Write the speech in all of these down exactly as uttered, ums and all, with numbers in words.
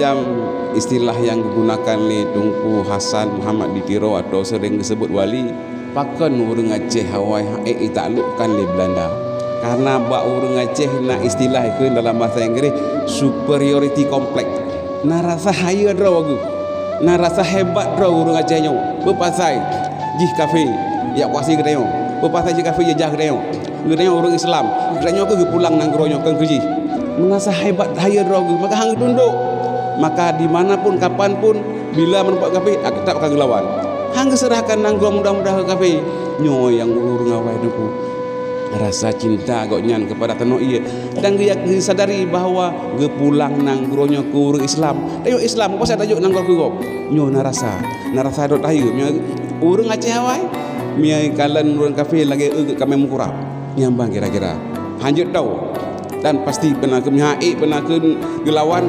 Dalam istilah nyang digunakan lé Teungku Hasan Muhammad di Tiro atau sering disebut Wali, pakon ureuëng Aceh awai hana ék jitaklukkan lé Belanda. Karena bak ureuëng Aceh na istilah ikheun dalam bahasa Inggris superiority complex. Na rasa hayeue droe geuh. Na rasa hebat droe ureuëng Aceh nyoe. Beupasai jih kafé jak kuasai geutanyoe. Beupasai jih kafé jajah geutanyoe. Geutanyoe ureuëng Islam, geutanyoe keuh geupulang nanggroe nyoe keu jih. Meunasah hebat hayeue droe geuh, maka hana geutundok. Maka di mana pun, kapan pun, bila meureumpok kafé, tetap akan geulawan. Hana geuseurahkan nanggroe mudah-mudah keu kafé. Nyoe nyang ureuëng awai Teungku. Rasa cinta gobnyan kepada tanoh ie dan geuya-, geusadari bahwa geupulang nanggroe nyoe keu ureuëng Islam. Tanyoe Islam, meupeue tajok nanggroe keu gob. Nyoe na rasa, na rasa rot hayeue. Nyoe ureuëng Aceh awai, meunyoe kalon ureuëng kafé lagée eu geuh kamé meukurab. Nyan ban kira-kira. Hanjeuet tau. Dan pasti beuna keu meuhai, beuna keu geulawan,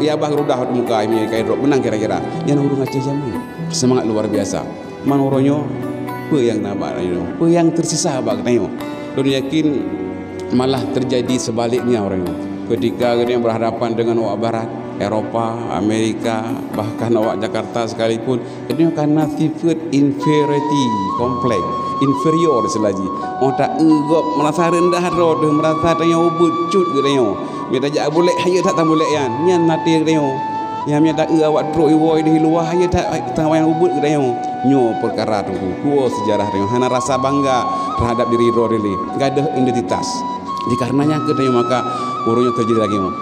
ya bah geurudah di muka, meunyoe kai droe, beunang kira-kira. Nyan ureuëng Aceh jameun. Semangat luar biasa. Man uroe nyoe, peue nyang na bak geutanyoe? Peue nyang teusisa bak geutanyoe? Lôn yakin malah teujadi seubaliknya uroe nyoe. Keutika geutanyoe berhadapan dengan awak Barat, Eropa, Amerika, bahkan awak Jakarta sekalipun, geutanyoe kana sifeuet inferiority complex, inferior istilah jih. Oh, ta-eu gob meurasa reundah droe teuh, meurasa tanyoe ubeuet cut geutanyoe. Mita jak bulek, hayeue that tamulek nyan, nyan até geutanyoe. Nyang mita ta-eu awak trok iwoe di luwa, hayeue that tanyoe ubeuet geutanyoe. Nyoe peukara Teungku, tuwoe seujarah tanyoe hana rasa bangga terhadap diri droe lé, gadôh identitas. Dikareuna nyan keuh tanyoe maka uroe nyoe teujadi lagée nyoe.